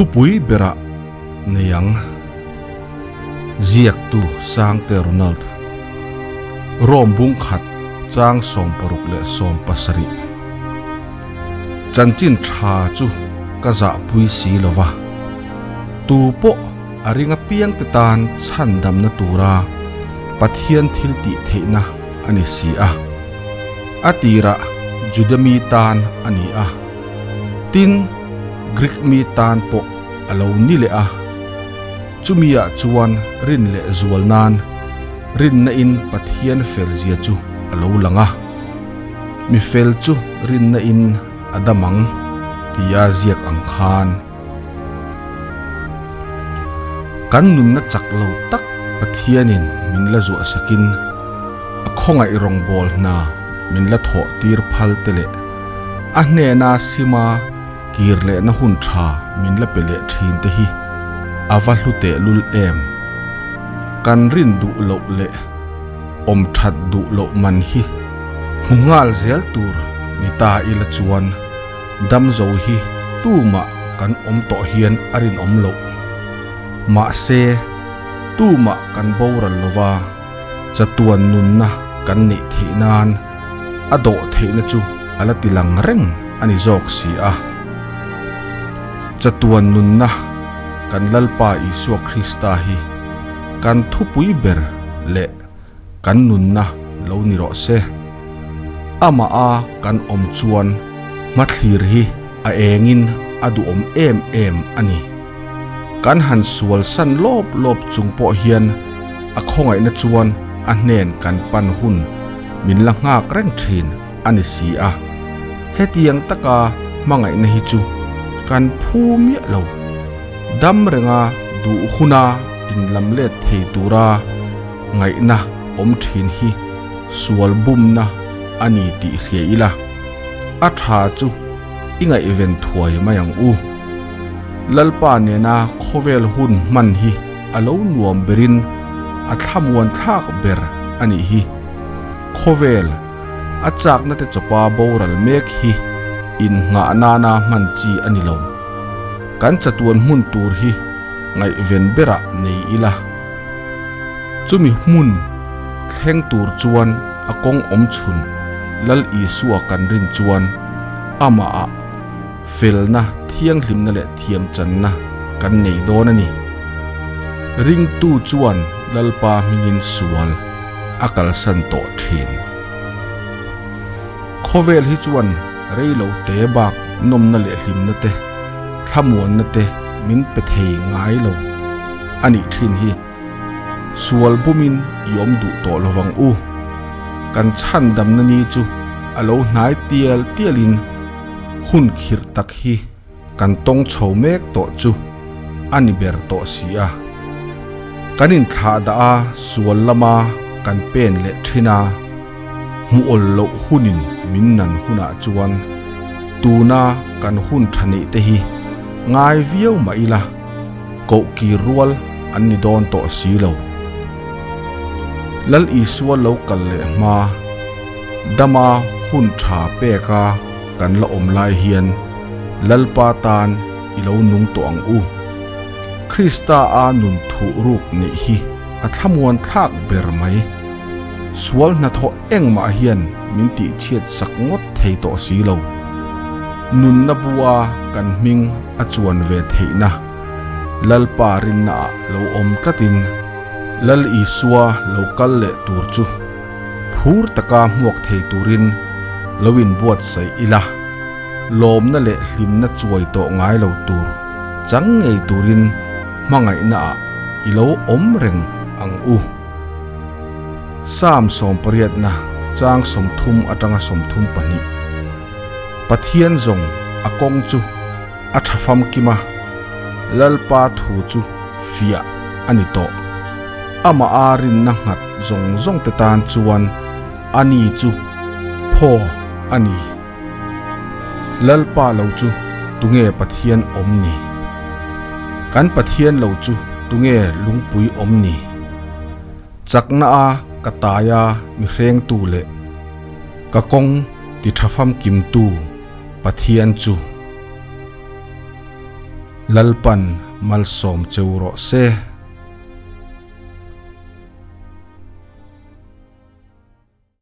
Thupui berah nei ang. Ziaktu Sangte Ronald. Rome bung khat chang 67. Chanchin tha chu ka zahpui si lo va. Tu pawh a ring apiang te tan chhandamna tura Pathian thil tih theihna a ni si a. A tirah Juda mi tan a ni a, tin, Grik mi tan pawh a lo ni leh a. Chumi ah chuan rin leh zual nan rinna in Pathian fel zia chu a lo lang a, Mi fel chu rinna in a dam ang tia ziak ang khan. Kan nunna chak lo tak Pathianin min la zuah sakin a khawngaih rawngbâwl hna min la thawh tir phal te leh a hnena sima Kir lehna hun tha min la pe leh thin te hi a va hlu tehlul em? Kan rin duh loh leh awm that duh loh man hi hmu nghal zel tur ni ta ila chuan damzo hi tumah kan awm tawh hian a rinawm loh. Mahse, tumah kan boral lova chatuan nunna kan neih theih nan a dawh theihna chu a la ti lang reng a ni zawk si a. Chatuan nunna kan Lalpa Isua Krista hi kan thupui ber leh kan nunna lo ni rawh se. Amah a kan awm chuan hmathlir hi a engin a duhawm em em a ni. Kan han sual san lawp lawp chung pawh hian a khawngaihna chuan a hnen kan pan hun min la nghak reng thin a ni si a. Hetiang taka hmangaihna hi chu kan phu miah lo. Dam renga duh huna inlam let thei tura ngaihna awm thin hi sual bumna a ni tih hria ila, a tha chu i ngaihven thuai mai ang u. Lalpa nena khawvel hun hman hi a lo nuam berin a thlamuan thlak ber a nih hi. Khawvel a chakna te chawpa boral mek hi innghah nana hman chi a ni lo. Kan chatuan hmun tur hi ngaihven berah nei ila. Chumi hmun thleng tur chuan a kawng awm chhun Lal Isua kan rin chuan amahah felna, thianghlimna leh thiamchanna kan nei dawn a ni. Ringtu chuan Lalpa hmingin sual a kalsan tawh thin. Khawvel hi chuan rei lo te bak nawmna leh hlimna te, thlamuanna te min pe thei ngai lo a nih thin hi. Sual bumin i awm duh tawh lo vang u. Kan chhandamna ni chu a lo hnai tial tialin hun khirh tak hi kan tawng chho mek tawh chu a ni ber tawh si a. Kan inthlah dah a sual lama kan pen leh thin a, hmuh awl loh hunin min nan hunah chuan tuna kan hun tha neih te hi ngai viau mah ila, koh kir rual an ni dawn tawh si lo. Lal Isua lo kal leh hma, dama hun tha peka kan la awm lai hian Lalpa tan i lo nung tawh ang u. Krista a nun thuh ruk neih hi a thlamuan thlak ber mai. Sual hnathawh engmah hian min tihchhiat sak ngawt thei tawh si lo. Nunna bua kan hming a chuan ve theihna Lalpa rinnaah lo awm tlatin Lal Isua lo kal leh tur chu phur taka hmuak thei turin lo inbuatsaih ila, lawmna leh hlimna chuai tawh ngai lo tur chang ngei turin hmangaihnaah i lo awm reng ang u. Psalm sawmpariatna chang 30 atanga 32. Pathian zawng a kawng chu a tha famkim a, Lalpa thu chu fiah a ni tawh. Amah a rinna nghat zawng zawng te tan chuan a ni chu phaw a ni. Lalpa lo chu tunge Pathian awm ni? Kan Pathian lo chu tunge lungpui awm ni? Chakna a ka taia mi hrengtu leh ka kawng ti tha famkimtu Pathian chu. Lalpan malsawm cheu rawh se.